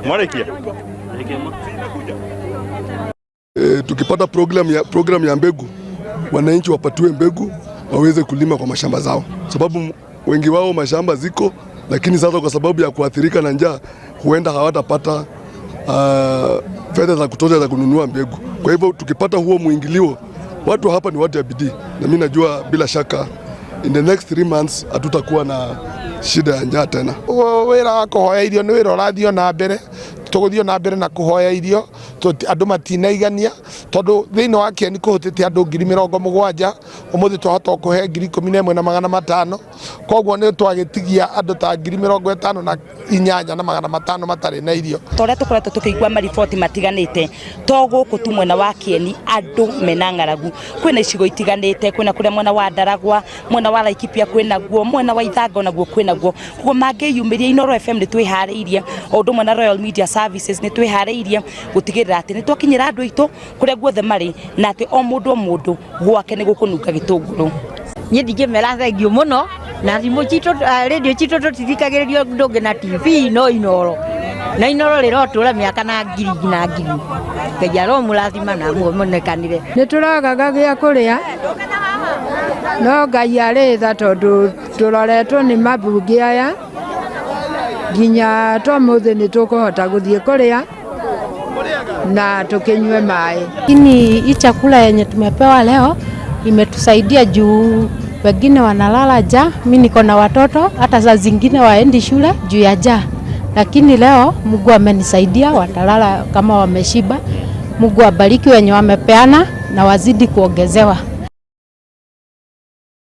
Mwarikia. Tukipata program ya mbegu, wananchi wapatiwe mbegu waweze kulima kwa mashamba zao, sababu wengi wao mashamba ziko, lakini sasa kwa sababu ya kuathirika na njaa huenda hawatapata fedha za kutosha za kununua mbegu. Kwa hivyo tukipata huo mwingilio, watu hapa ni watu ya bidii, na mimi najua bila shaka in the next 3 months hatutakuwa na shida ya njaa tena. Wĩra wa kũhoya irio nĩ wĩra ũrathiĩ na mbere, tũgũthiĩ na mbere na kũhoya irio. Andũ matinaigania tondũ thĩinĩ wa Kieni kũhũtĩte andũ 70,000. Ũmũthĩ twahota kũhe 11,500, koguo nĩ twagĩtigia andũ ta 58,500 matarĩ na irio. Ta ũrĩa tũkoretwo tũkĩigua mariboti matiganĩte, to gũkũ tu mwena wa Kieni andũ mena ng'aragu, kwĩna icigo itiganĩte, kwĩna kũrĩa mwena wa Ndaragwa, mwena wa Laikipia kwĩna guo, mwena wa Ithango naguo kwĩna guo. Koguo mangĩyumĩria, Inooro FM nĩ twĩharĩirie, o ũndũ ũmwe na Royal Media Services nĩ twĩharĩirie gũtigĩrĩra atĩ nĩ twakinyĩra andũ aitũ kũrĩa guothe marĩ, na atĩ o mũndũ o mũndũ gwake nĩ gũkũnunga gĩtũngũrũ. Niĩ ndingĩmera thengio mũno na thimũ citũ, radio citũ tũtithikagĩrĩrio ũndũ ũngĩ na TV no Inooro, na Inooro rĩrotũra mĩaka na ngiri na ngiri. Ngai aromũrathima na muonekanire. Nĩ tũragaga gĩa kũrĩa, no Ngai arĩ tha tondũ tũroretwo nĩ mabunge aya nginya tomũthĩ nĩ tũkũhota gũthiĩ kũrĩa na tukinywe maĩ. Lakini hii chakula yenye tumepewa leo imetusaidia juu wengine wanalala njaa. Mi niko na watoto, hata saa zingine waendi shule juu ya njaa, lakini leo Mungu amenisaidia, watalala kama wameshiba. Mungu abariki wenye wamepeana na wazidi kuongezewa.